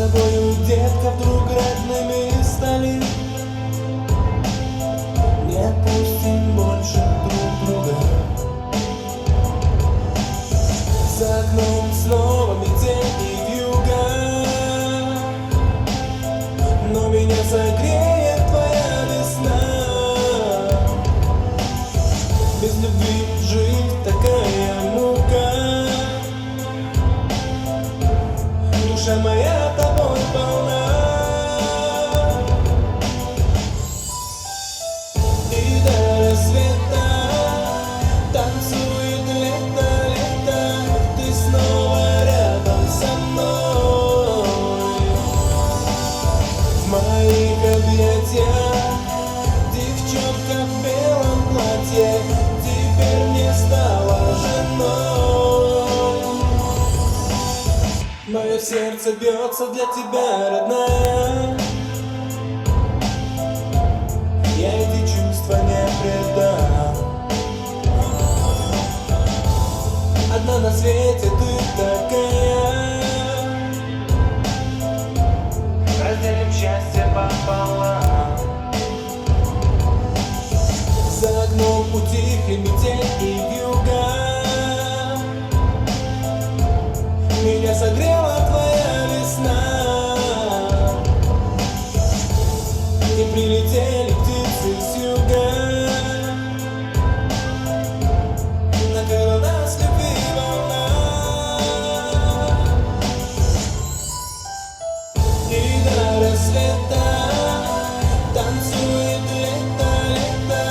тобою, детка, вдруг родными стали. Не отпустим больше друг друга. За окном снова метель и вьюга, но меня согреет твоя весна. Без любви жить такая мука. Душа моя тобой полна. И до рассвета танцует лето, лето, ты снова рядом со мной. В моих объятиях девчонка в белом платье теперь мне стала женой. Мое сердце бьется для тебя, родная. Я эти чувства не предам. Одна на свете ты такая. Разделим счастье пополам. За окном утихли метель и вьюга. Меня согрела твоя весна. И прилетели птицы с юга. Накрыла нас любви волна. И до рассвета танцует лето, лето,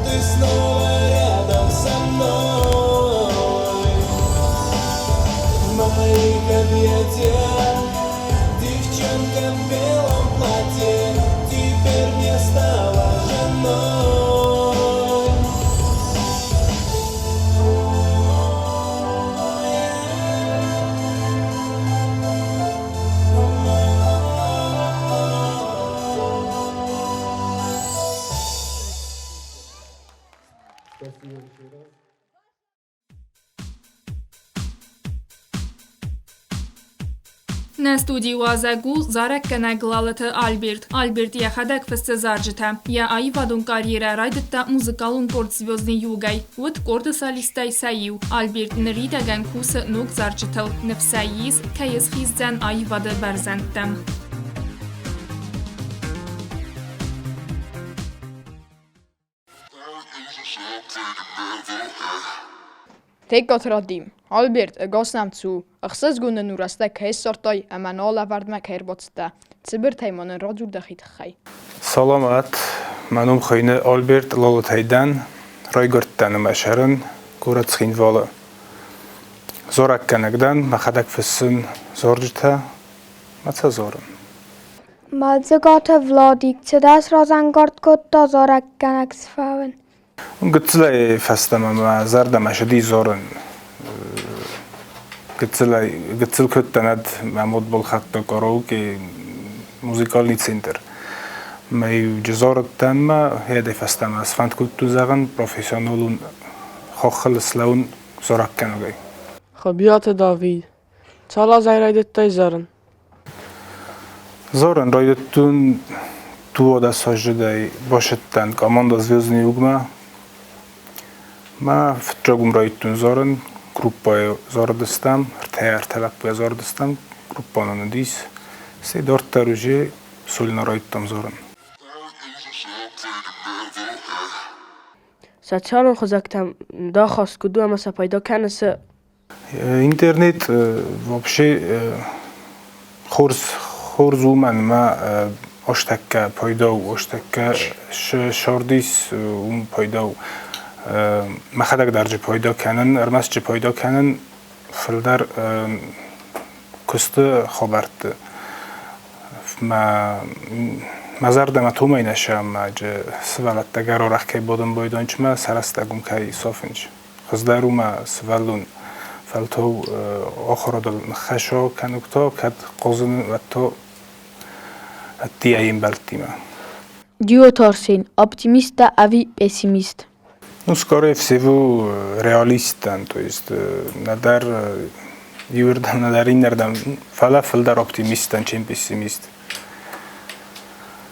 ты снова рядом со мной. В моих объятиях девчонка в белом платье теперь мне стала женой. Спасибо еще раз. Нӕ студийы уазӕг у зарӕггӕнӕг Лалыты Альберт. Альберт йӕхӕдӕг фыссы зарджытӕ. Йӕ аивадон карьерӕ райдыдта музыкалон къорд «Звездный юг»-ӕй. Уыд къорды солисттӕй сӕ иу. Альберт ныридӕгӕн кусы ног зарджытыл. Ныфс ӕй ис, кӕй ысхиздзӕн аивады бӕрзӕндтӕм. Тегкаты Радим, Альберт, ӕгас нӕм цу, ӕхсызгон нын у рӕстӕг кӕй ссардтай ӕмӕ нӕ алӕвӕрдмӕ кӕй ӕрбацыдтӕ. Цыбыртӕй ма нын радзур дӕхи тыххӕй. Саламат, мӕ ном хуыйны Альберт Лолотӕй дӕн, райгуырдтӕн ӕмӕ сӕрын горӕт Цхинвалы. Зарӕггӕнӕг дӕн, мӕхӕдӕг фыссын зарджытӕ, мӕ сӕ зарын. Мӕлдзыгаты Владик цыдӕр сразӕнгард кодта зарӕггӕнӕг сфӕуын. Гыццылӕй фӕстӕмӕ мӕ зӕрдӕмӕ сыди дзорын. Гыццылӕй гыццыл кодтан ӕд мӕ модбол хатта караоке музыкальный центр. Мӕ дзорудтӕн ма хедӕй фӕстӕмӕ сфӕнд кодтон зӕгъӕн профессионалон хоххыл слӕуун зарӕггӕнӕгӕй. Хабиаты Давид. Цал азӕй райдыдтай зарын? Зарын райдыдтон 12-аздзыдӕй басыдтӕн команда «Звездный юг»-мӕ. Мӕ фыццаг уым райдыдтон зарын, группӕйы зарыдыстӕм, ӕртӕ лӕппуйӕ зарыдыстӕм, группа нын уыдис. Стӕй дарддӕр уже сольно райдыдтам зарын. Социалон хызӕгтӕм дӕ ахаст куыд у ӕмӕ сӕ пайда кӕныс? Интернет вообще хорз, хорз у мӕнмӕ астӕккӕ пайда у, астӕккӕ сӕрдис уым пайда у. Мӕхӕдӕг дӕр джы пайда кӕнын, ӕрмӕст джы пайда кӕнын фылдӕр куысты хабӕртты. Мӕ мӕ зӕрдӕмӕ тумӕй нӕ сӕмӕ джы сывӕллӕттӕ гӕрорах кӕй бодын бойдончмӕ сӕ рӕстӕг уым кӕй софынч. Хуыздӕр у мӕ сывӕллон фӕлтау ахуырадыл ныххӕсо кӕнугто, кӕд хъозын уӕдто ӕддийӕ ӕмбӕлттимӕ. Джиоты Арсен, оптимист дӕ ӕви пессимист? Ну, скорее всего, реалист дӕн, то есть нӕдӕр Иуырдӕм нӕдӕр иннӕрдӕм, фӕлӕ фылдӕр оптимист дӕн, чем пессимист.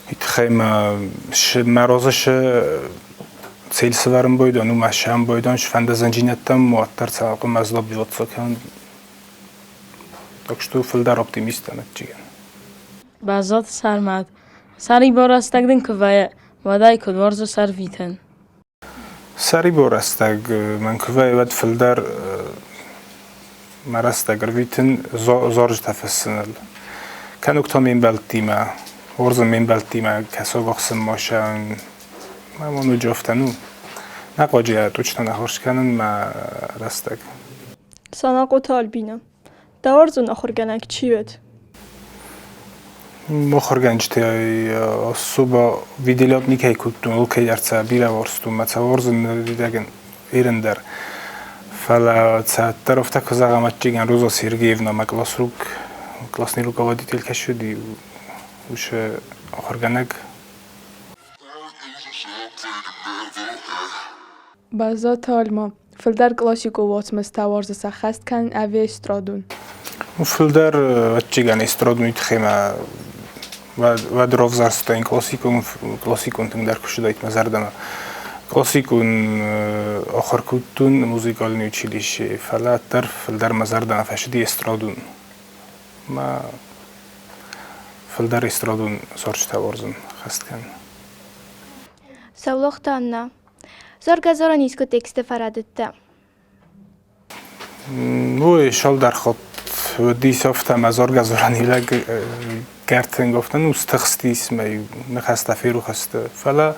И тыххӕй мӕ мӕ розы шы цель сывӕрын бойдон, уымӕ сӕм бойдон, сфӕнды зынджинӕдтӕм, уӕддӕр сӕ хъуымӕ злобиваться кӕнын. Так что фылдӕр оптимист дӕн ӕдджигӕн. Баззад Сӕрмӕт. Сӕрибар рӕстӕг дын куы вӕййы, уӕд ӕй куыд уарзыс ӕрвитын? Сӕрибар рӕстӕг мӕн куы вӕййы, уӕд фылдӕр мӕ рӕстӕг ӕрвитын зарджытӕ фыссыныл. Кӕнок та ме мбӕлттимӕ, уарзын ме мбӕлттимӕ кӕсаг ахсынмӕ ссӕуын. Мӕ бон уыди афтӕ, ну, нӕ хъуаджы точно нӕ хорз кӕнын мӕ рӕстӕг. Санахъоты Альбинӕ. Дӕ уарзон ахуыргӕнӕг чи уыд? Ахуыргӕнджытӕй особо выделять никӕй кодтон, алкӕй дӕр сӕ бирӕ уарзтон, мӕ сӕ уарзын ныридӕгӕн ерын дӕр. Фӕлӕ цӕддӕр афтӕ куы зӕгъӕм, ӕдджигӕн Роза Сергеевна мӕ классрук, классный руководитель кӕс уыди, уыцы ахуыргӕнӕг. Баззад Альма. Фылдӕр классикон уацмыстӕ уарзы сӕххӕст кӕнын ӕви эстрадон? Фылдӕр ӕдджигӕн эстрадон тыххӕй мӕ уӕд равзӕрстаин классикон, классикон тынгдӕр куы ссыдаид мӕ зӕрдӕмӕ. Классикон ахуыр кодтон музыкальный училище, фӕлӕ дӕр фылдӕр мӕ зӕрдӕмӕ фӕцыди эстрадон. Мӕ фылдӕр эстрадон зарджытӕ уарзын хӕст кӕнын. Саулохты Анна. Зоргӕ-зорӕн искуы тексты фӕрӕдыдтӕ? Уый цалдӕр хатт уыдис афтӕ, ӕмӕ зоргӕ-зорӕн лӕг гӕртынг афтӕ ну стыхстис мӕ ныхӕстӕ ферох сты. Фӕлӕ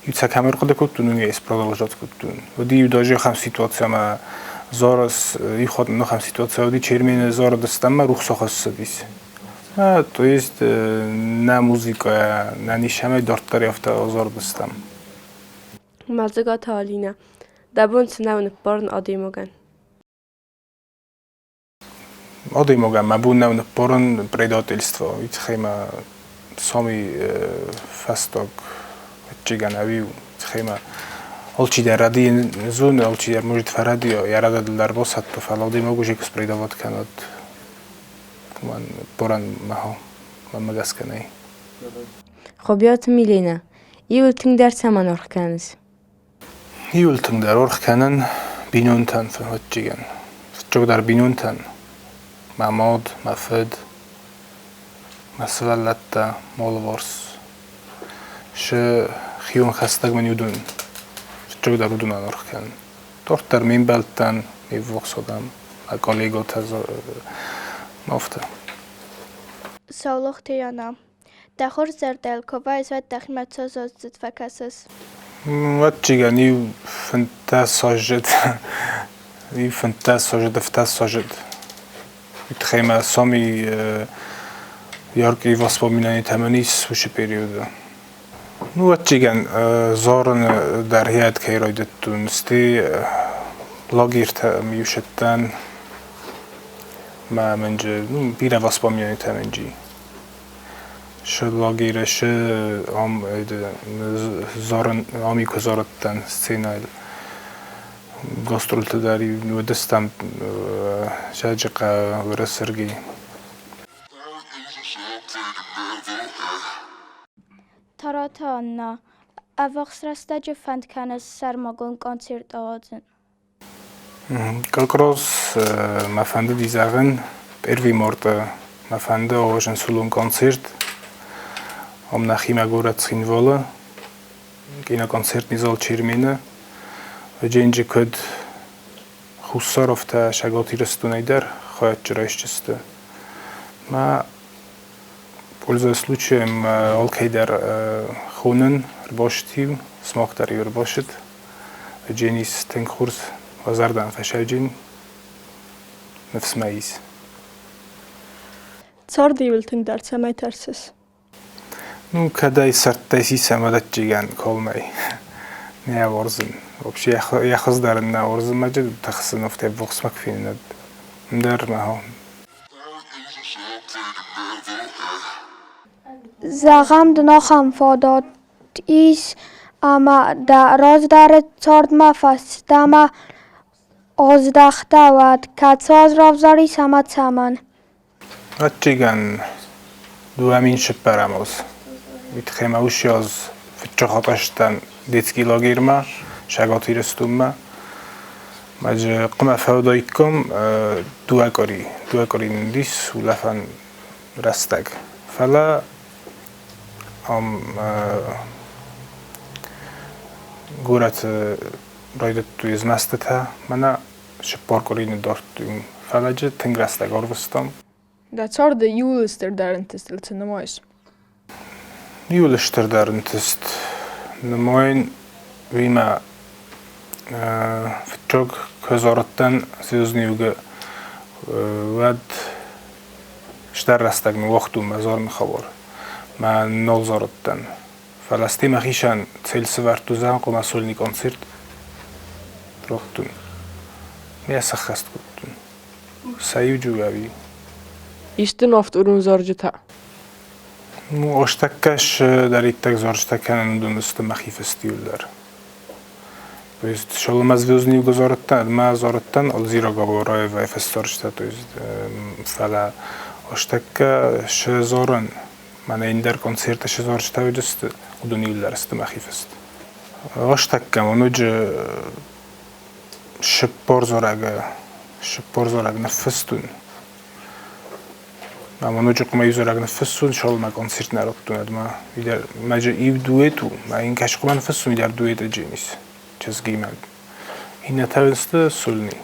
иу сӕ кӕм ӕрхъуыды кодтон, уый ӕз продолжать кодтон. Уыди иу даже ахӕм ситуаци, ӕмӕ Зорос иу хатт ахӕм ситуаци уыди, Чермены зарыдыстӕм ӕмӕ рухс ахӕссыдис. То есть нӕ музыкӕ, нӕ нисӕмӕй дарддӕр афтӕ зарыдыстӕм. Мӕлдзыгаты Алинӕ, дӕ бон цы нӕу ныббарын адӕймагӕн? Адӕймагӕн мӕ бон нӕу ныббарын предательство. Уый тыххӕй мӕ сами фӕстаг ӕдджигӕн ӕви тыххӕй мӕ алчидӕр рӕдийын зоны, алчидӕр может фӕрӕдийа, йӕ рӕдыдыл дӕр басӕтты, фӕлӕ адӕймаг уже куы спредавать кӕнӕд, уымӕн ныббарӕн мӕнмӕ гӕсгӕ нӕй. Хуыбиаты Миленӕ, Иуыл тынгдӕр цӕмӕн аргъ кӕныс? Иуыл тынгдӕр аргъ кӕнын бинонтӕн фӕвӕццӕгӕн. Фыццагдӕр бинонтӕн. Мӕ мад, мӕ фыд, мӕ сывӕллӕттӕ, мӕ алыварс. Шы хион хӕстӕг мын уыдон. Фыццагдӕр уыдонӕн аргъ кӕнын. Дарддӕр ме мбӕлттӕн, ме ввахс адӕм, мӕ коллегӕтӕ, афтӕ. Саулохты Яна. Дӕ хорз зӕрдӕйыл куы вӕййыс, уӕд дӕхимӕ цозоздзыд фӕкӕсыс. Ӕвӕццӕгӕн, иу 15 аздзыд, иу 15 аздзыд, 17 аздзыд. Уый тыххӕй мӕ сами яркие воспоминания мӕн ис уыцы периоды. Ну, ӕвӕццӕгӕн, зарыны дӕр йӕ кӕй райдыдтон, стӕй лагертӕ иу сӕттӕн мӕ мӕнджы, ну, бирӕ воспоминанитӕ мӕнджи. Лагеры ам зарын ами куы зарыдтӕн сценӕйыл гастрольты дӕр уыдыстӕм Сӕджыхъӕуы Уырыссырги. Тараты Анна, ӕввахс рӕстӕджы фӕнд кӕныс сӕрмагонд концерт ауадзын? Как раз мӕ фӕндыди зӕгъын, первый марта мӕ фӕнды ауазын солон концерт. Ам нӕхимӕ горӕт Цхинвалы, киноконцертный зал Чермены. Дженджы куыд Хуссар, афтӕ Цӕгат Ирыстонӕй дӕр хайадджы райсджысты. Мӕ пользуясь случаем алкӕй дӕр хонын ӕрбасыд-иу, смаг дӕр-иу ӕрбасыд. Дженис тынг хорз базардан фӕсайджын, ныфс мӕ ис. Царды иуыл тынгдӕр цӕмӕй тӕрсыс? Ну, кӕд ӕй цӕрдтӕй сисӕм ӕвӕццӕгӕн колмӕй. Нӕ уарзын. Вообще йӕ хуыздӕр ын нӕ уарзын мӕ тыхсын афтӕ ӕввахсмӕ куы фенынад. Ӕндӕр мӕ Зӕгъӕм дын ахӕм фадат ис, ӕмӕ дӕ раздӕры цардмӕ фӕстӕмӕ. Аздӕхтӕуӕд, кӕцы аз равзарис ӕмӕ цӕмӕн? Ӕвӕццӕгӕн, 2004 аз. Уый тыххӕй мӕ уыцы аз фыццаг хатт ӕрцыдтӕн детский лагермӕ, Цӕгат Ирыстонмӕ. Мӕ дзы хъуамӕ фӕуыдаиккам дыууӕ къуыри. Дыууӕ къуыри нын уыдис улӕфӕн рӕстӕг. Фӕлӕ ам горӕты райдыдтой змӕстытӕ, мӕнӕ цыппар къуыри ныддардтой. Фӕлӕ джы тынг рӕстӕг арвыстам. Дӕ царды иууыл стырдӕр ӕнтыстыл цы нымайыс? Иууыл стырдӕр ӕнтыст нымайын уыимӕ фыццаг куы зарыдтӕн Звездный юг-ы, уӕд стӕр рӕстӕг ныууагътон мӕ зарыны хабар. Мӕ нал зарыдтӕн. Фӕлӕ стӕй мӕхицӕн цель сӕвӕрдтон, зӕгъын, хъуамӕ сольный концерт раттон. Йӕ сӕххӕст кодтон. Сӕ иу ӕви? Исты нофтъурон зарджытӕ? Ну, ӕстӕккӕ дӕр иттӕг зарджытӕ кӕнын уыдон сты мӕхи фестиваль дӕр. То есть шалыма звездный юга зарыдтӕн, ӕдмӕ зарыдтӕн Алзира Габараевайы фӕсзарджытӕ, то есть фӕлӕ ӕстӕккӕ шы зарын мӕнӕ ӕндӕр концерты шы зарджытӕ уыдысты, уыдон иууылдӕр сты мӕхи фыст. Ӕстӕккӕ ма ноджы 44 зарӕг ныффыстон. Ӕмӕ ноджы хъуамӕ иу зарӕг ныффыссон, цалынмӕ концерт нӕ радтон, уӕдмӕ. Мӕ иу дуэт у, мӕ йын кӕцы хъуамӕ ныффыссон, уый дӕр дуэт Дженис чызгимӕ. Иннӕтӕ сты сольный.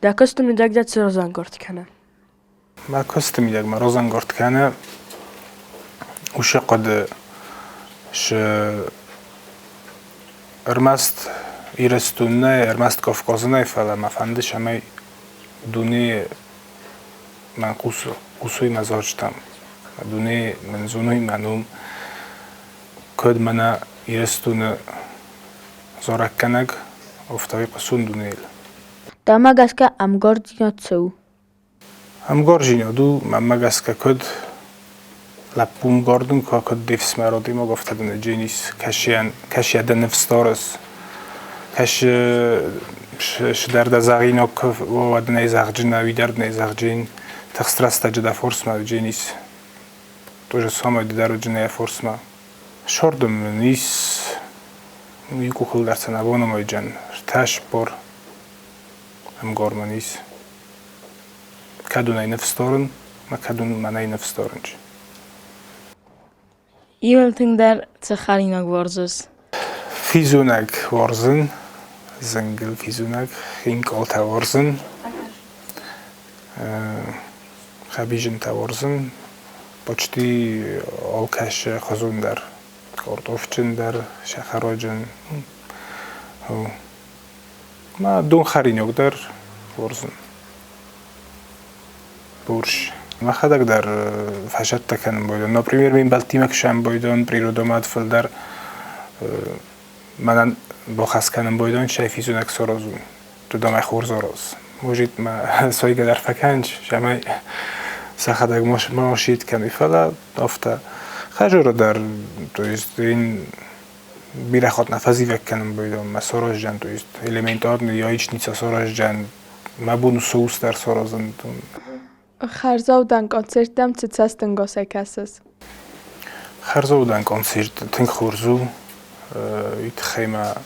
Дӕ куысты мидӕг дӕ цы разӕнгард кӕны? Мӕ куысты мидӕг мӕ разӕнгард кӕны уыцы хъуыды, шы ӕрмӕст Ирыстон нӕ, ӕрмӕст Кавказы нӕ, фӕлӕ мӕ фӕнды, цӕмӕй дунейы мӕн хъусой мӕ зарджытӕм. Дуне мын зоной мӕ ном, кӕд мӕнӕ Ирыстоны зарӕггӕнӕг, афтӕ хъусон дунейыл. Дӕумӕ гӕсгӕ ӕмгардзинад цы у? Ӕмгардзинад у, мӕнмӕ гӕсгӕ, куыд лӕппу ӕмгардын куы, куыд де фсымӕр адӕймаг, афтӕ дын Дженис кӕсйӕ дӕ ныфс дарыс. Кӕсы цыдӕр дӕ зӕгъинаг куы уа, уӕд ын ӕй зӕгъджын, уый дӕр дын ӕй зӕгъджын. Тыхст рӕстӕджы дӕ форсмӕ Дженис. То же самое ды дӕр уыджын йӕ форсмӕ. Сордым мын ис уый къухыл дӕр цы нӕ бонамайджын ӕртӕ спор ӕмгар мын ис. Кӕд уын ӕй ныфс дарын, ӕмӕ кӕд уын мӕнӕй ныфс дарын. Иуыл тынгдӕр цы хӕринаг уарзыс? Физонӕг уарзын, зынгыл физонӕг, хинкъалтӕ уарзын, хӕбизынтӕ уарзын, почти алкӕцы хуызон дӕр, картофджын дӕр, сахароджын. Мӕ донхӕринаг дӕр уарзын. Бурс. Мӕхӕдӕг дӕр фӕсӕттӕ кӕнын байдон. Например, ме мбӕлттимӕ куы сӕмбӕлдон природомӕ фылдӕр мӕнӕн бахӕс кӕнын байдон сӕ физонӕг саразун. Туда мӕ хорз араз. Может, мӕ сойгӕ дӕр фӕкӕнч, цӕмӕй сӕхӕдӕг машит кӕной, фӕлӕ афтӕ хӕзоры дӕр, то есть ин бирӕ хатт нӕ фӕзивӕг кӕнын байдон мӕ сараздзӕн, то есть элементарный яичница сараздзӕн, мӕ бон у соус дӕр саразын. Хӕрзаудӕн концерттӕм цы цӕстӕнгасӕй кӕсыс? Хӕрзаудӕн концерт тынг хорз у. Уый тыххӕй ма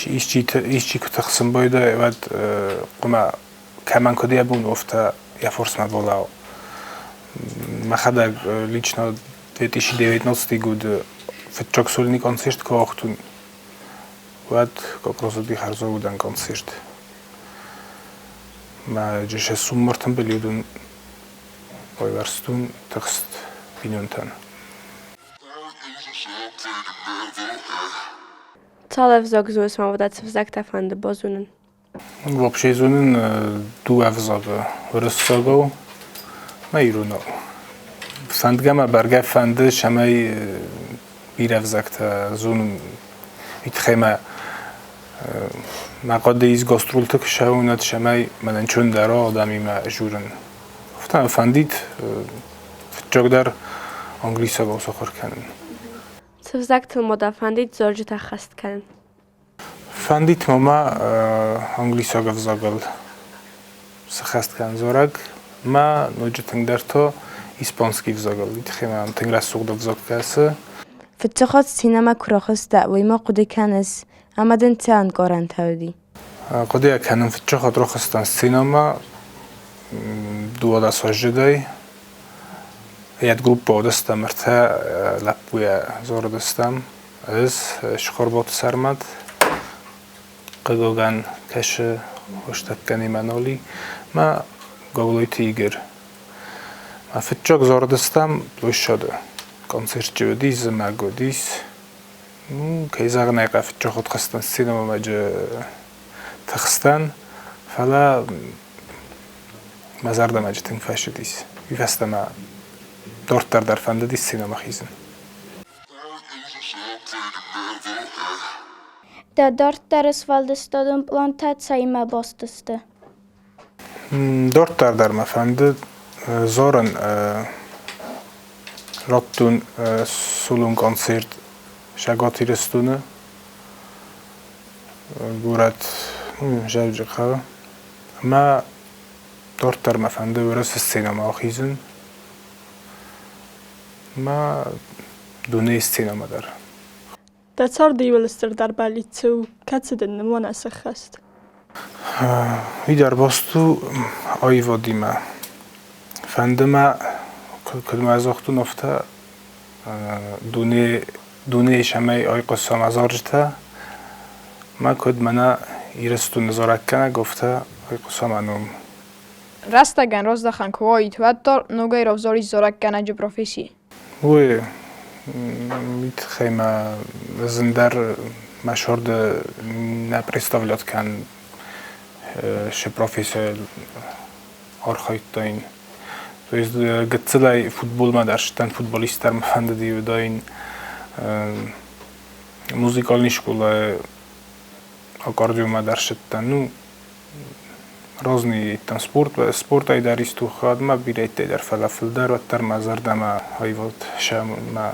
исчи куы тыхсын байдайы, уӕд хъуамӕ кӕмӕн куыд йӕ бон у, афтӕ йӕ форсмӕ балӕу. Мӕхӕдӕг лично 2019 годы фыццаг сольный концерт куы уагътон, уӕд как раз уыди хӕрзаудӕн концерт. Мӕ джесе суммартын билетон байуӕрстон тыхст бинонтӕн. Цал ӕвзаг зоныс ӕмӕ уӕдӕ цы взӕгтӕ фӕнды базонын? Вообще зонын дыууӕ ӕвзагы уырыссагау ӕмӕ иронау. Фӕндгӕ мӕ бӕргӕ фӕнды, цӕмӕй бирӕ ӕвзӕгтӕ зонын. Уый тыххӕй мӕ мӕ хъуыды ис гастролты куы цӕуын, уӕд цӕмӕй мӕнӕн чондӕр адӕмимӕ дзурын. Афтӕ мӕ фӕндид фыццагдӕр англисагау сахуыр кӕнын. Цы взӕгтыл ма дӕ фӕндид зарджытӕ ӕххӕст кӕнын? Фӕндид ма мӕ англисаг ӕвзагыл сӕххӕст кӕнын зарӕг, мӕ ноджы тынгдӕр та испанский ӕвзагыл. Уый тыххӕй мӕм тынг рӕсугъд ӕвзаг кӕсы. Фыццаг хатт сценӕмӕ куы рахызтӕ, уый ма хъуыды кӕныс, ӕмӕ дын цы ӕнкъарӕнтӕ уыди? Хъуыды кӕнын, фыццаг хатт рахызтӕн сценӕмӕ 12 аздзыдӕй. Йӕ группӕ уыдыстӕм ӕртӕ лӕппуйӕ зарыдыстӕм. Ӕз Схорботы Сӕрмӕт, хъыгагӕн, кӕсы Хостӕгкӕн Иманоли мӕ Гаглойты Игорь. Мӕ фыццаг зарыдыстӕм площады. Концертчы уыдис, зымӕг уыдис. Ну, кӕй зӕгъын ӕй хъӕуы, фыццаг хатт хызтӕн сценӕмӕ тыхстӕн, фӕлӕ мӕ зӕрдӕмӕ тынг фӕцыдис. Уый фӕстӕ мӕ дарддӕр дӕр фӕндыдис сценӕмӕ хизын. Дӕ дарддӕры сфӕлдыстадон пълантӕ цӕимӕ баст сты? Дарддӕр дӕр мӕ фӕнды зарын раттун солон концерт Цӕгат Ирыстоны горӕт Дзӕуджыхъӕуы. Ӕмӕ дарддӕр мӕ фӕнды Уӕрӕсе сценӕмӕ ахизын. Мӕ дунейы сценӕмӕ дӕр. Дӕ царды иууыл стырдӕр бӕллиц цы у, кӕцы дын нымона сӕххӕст? Уый дӕр баст у аивадимӕ. Фӕнды мӕ, куыд мӕ загътон, афтӕ дунейы цӕмӕй айхъуысӕм азарджытӕ, мӕ куыд мӕнӕ Ирыстоны зарӕггӕнӕг, афтӕ айхъуыса мӕ ном. Рӕстӕгӕн раздӕхӕн куы уаид, уӕддӕр ногӕй равзарис зарӕггӕнӕджы професси. Уый уый тыххӕй мӕ зындӕр мӕ сӕрды нӕ представлять кӕн шы профессийыл архайдтаин. То есть гыццылӕй футболмӕ дӕр сдӕн, футболист дӕр мӕ фӕндыди уыдаин. Музыкальный школайы аккордеонмӕ дӕр ссыдтӕн. Ну, разный там спорт, спортӕй дӕр истухад мӕ бирӕтӕй дӕр, фӕлӕ фылдӕр уӕддӕр мӕ зӕрдӕмӕ аивад сӕ мӕ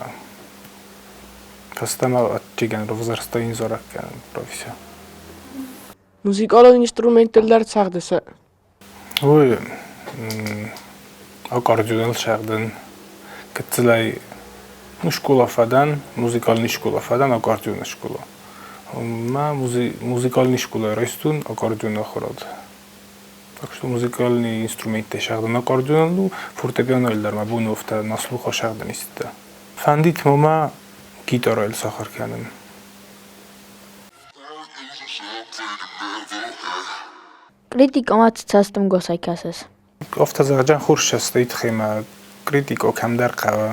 фӕстӕмӕ ӕддегӕн равзӕрстаин зарӕггӕнӕн професси. Музыкалон инструменттыл дӕр цӕгъдыс? Уый аккордеоныл цӕгъдын. Гыццылӕй ну, скъола фӕдӕн, музыкальный скъола фӕдӕн, аккордеоны скъола. Мӕ музыкальный скъола райстон аккордеоны ахуырад. Так что музыкальный инструменттӕ цӕгъдын аккордеоныл, ну, фортепианойыл дӕр мӕ бон у афтӕ на слух ацӕгъдын истытӕ. Фӕндид ма мӕ гитарайыл сахуыр кӕнын. Критикӕмӕ цы цӕстӕнгасӕй кӕсыс? Афтӕ зӕгъджан хорз цӕстӕй тыххӕй мӕ критикӕ кӕмдӕр хъӕуы.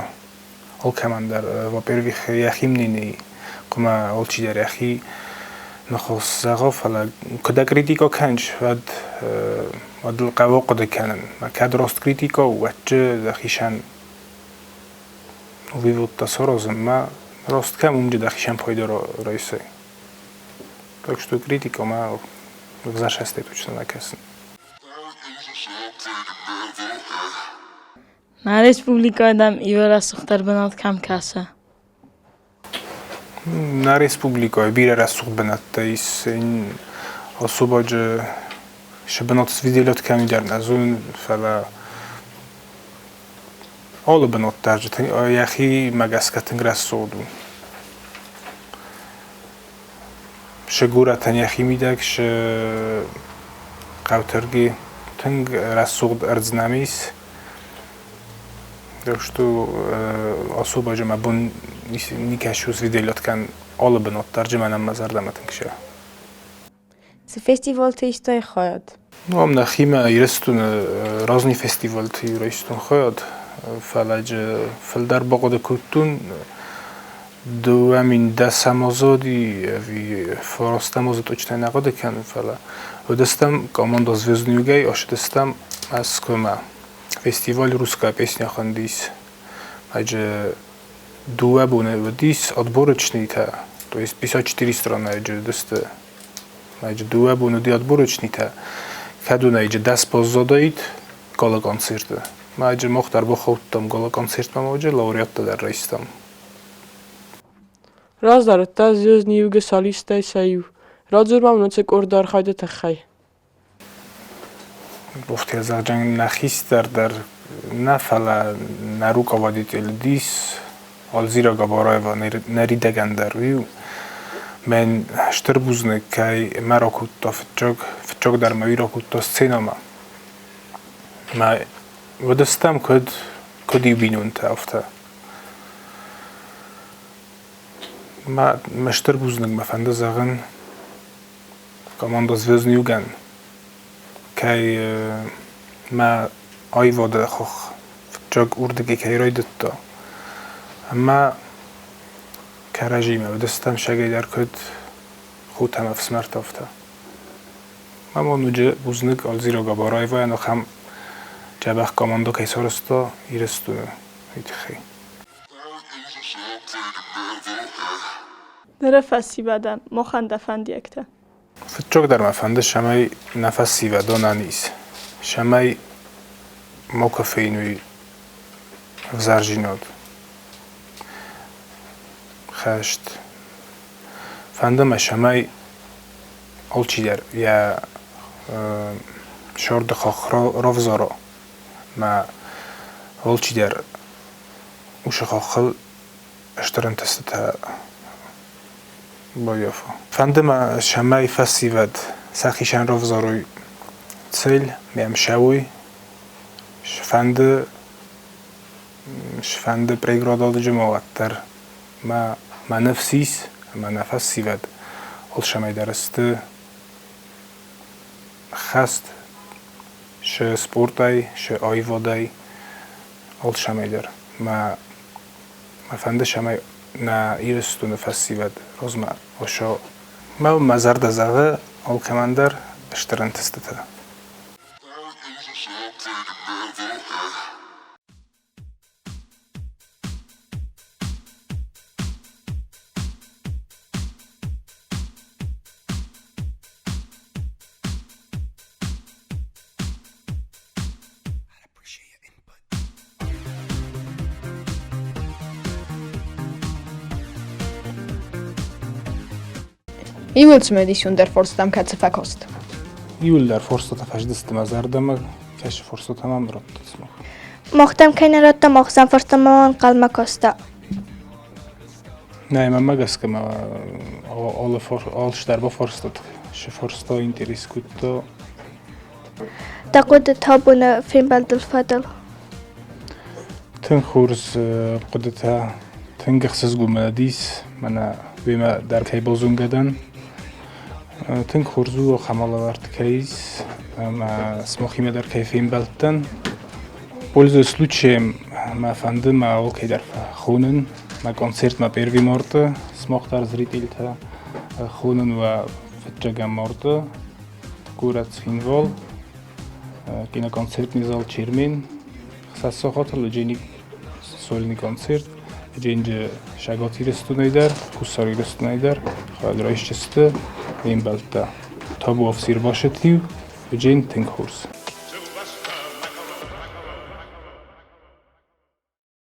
Алкӕмӕн дӕр, во-первых, йӕхи мнение хъуамӕ алчидӕр йӕхи ныхас зӕгъа, фӕлӕ куы дӕ критикӕ кӕныс, уӕд уӕд ыл хъӕуы хъуыды кӕнын. Кӕд раст критикӕ у, уӕд дӕхицӕн выводтӕ саразынмӕ раст кӕм уым дӕхицӕн пайда райсай. Так что критикӕмӕ ӕвзӕрсӕстӕй точно нӕ кӕсын. Нӕ республикӕйы дӕм иу рӕсугъддӕр бынат кӕм кӕсы? Нӕ республикӕйы бирӕ рӕсугъд бынӕттӕ ис. Особаджы шы бынат свиделет кӕм дӕр нӕ зонын, фӕлӕ алы бынат дӕр йӕхимӕ гӕсгӕ тынг рӕсугъд у. Шы горӕтӕн йӕхи мидӕг шы хъӕутӕрги тынг рӕсугъд ӕрдз нӕм ис. Так что особо мӕ бон никӕцы свиделет кӕн алы бынат дӕр мӕнӕн мӕ зӕрдӕмӕ тынг шы. Цы фестивалты истай хайад? Ну, ам нӕхимӕ Ирыстоны разный фестивалты райстон хайад, фӕлӕ фылдӕр бахъуыды кодтон 2010 азы ӕви фарастӕм азы точно нӕ хъуыды кӕнын, фӕлӕ уыдыстӕм команда «Звездный югӕй» ацыдыстӕм Мӕскуымӕ. Фестиваль «Русская песня» хуындис. Аджы дыууӕ боны уыдис отборочныйтӕ, то есть 54 страны уыдысты. Дыууӕ боны уыди отборочныйтӕ, кӕд уын 10 баззадаид гала-концерты. Мӕ мах дӕр бахаудтам гала-концертмӕ ма лауреаттӕ дӕр райстам. Раздӕр уыдтӕ «Звездный юг»-ы солисттӕй сӕ иу. Радзур-ма мын уыцы къорды архайды тыххӕй. Уфтӕ зӕгъджын нӕ хистӕр дӕр нӕ, фӕлӕ нӕ руководитель уыдис Алзира Габараева ныридӕгӕн дӕр уый. Мӕн стыр бузныг, кӕй мӕ ракодта фыццаг, фыццаг дӕр мӕ уый ракодта сценӕмӕ. Мӕ уыдыстӕм куыд, куыд иу бинонтӕ, афтӕ. Мӕ, мӕ стыр бузныг мӕ фӕнды зӕгъын команда «Звездный юг»-ӕн, кӕй мӕ аивады хох фыццаг уырдыгӕй кӕй райдыдта. Ӕмӕ кӕрӕдзимӕ уыдыстӕм сагӕй дӕр куыд хотӕ ӕмӕ ӕфсымӕртӕ, афтӕ. Мӕ ма ноджы бузныг Алзира Габараевайӕн ахӕм дзӕбӕх командӕ кӕй сарӕзта Ирыстоны, уый тыххӕй. Ныры фӕсивӕдӕн махӕн дӕ фӕндиӕгтӕ. Фыццагдӕр мӕ фӕнды, цӕмӕй нӕ фӕсивӕдон ӕниз, цӕмӕй макуы фенуй ӕвзӕрдзинад, хӕст. Фӕнды мӕ, цӕмӕй алчидӕр йӕ сӕрды хахх равзара мӕ алчидӕр уыцы хаххыл стыр ӕнтыстытӕ баййафа. Фӕнды мӕ, цӕмӕй фӕсивӕд сӕхицӕн равзарой цель, мӕм сӕуой, сфӕнды сфӕнды преградалыджы ма уӕддӕр мӕ мӕ ныфс ис ӕмӕ нӕ фӕсивӕд алцӕмӕй дӕр сты хӕст шы спортӕй, шы аивадӕй, алцӕмӕй дӕр. Мӕ мӕ фӕнды, цӕмӕй нӕ Ирыстоны фӕсивӕд размӕ оса. Мӕ мӕ зӕрдӕ зӕгъы алкӕмӕн дӕр стыр ӕнтыстытӕ. Иууыл цымыдисондӕр форсттӕм кӕцы фӕкаст? Иууылдӕр форстытӕ фӕзындысты мӕ зӕрдӕмӕ, кӕсы форстытӕ мӕм радтой сымах. Махтӕм кӕй нӕ радтам, ахсӕн фӕрстӕм ӕнхъӕлмӕ каста. Нӕ, мӕнмӕ гӕсгӕ ма алы алчидӕр бафарстат, шы фарста интерес кодта. Дӕ хъуыдытӕ абоны фембӕлдыл фӕдыл? Тынг хорз хъуыдытӕ, тынг ӕхсызгон мын уыдис, мӕнӕ уемӕ дӕр кӕй базонгӕ дӕн. Тынг хорз у ахӕм алӕвӕрд кӕй ис ӕмӕ сымахимӕ дӕр кӕй фембӕлдтӕн. Пользуясь случаем, мӕ фӕнды мӕ алкӕй дӕр хонын мӕ концертмӕ первый марты, сымах дӕр зрительтӕ хонын уӕ фыццӕгӕм марты горӕт Цхинвал, киноконцертный зал Чермен, Хсӕссохаты Леджени сольный концерт, Дженджи Цӕгат Ирыстонӕй дӕр, Хуссар Ирыстонӕй дӕр хайад райсджысты фембӕлдтӕ. Табуафсир басыд-иу, Джен тынг хорз.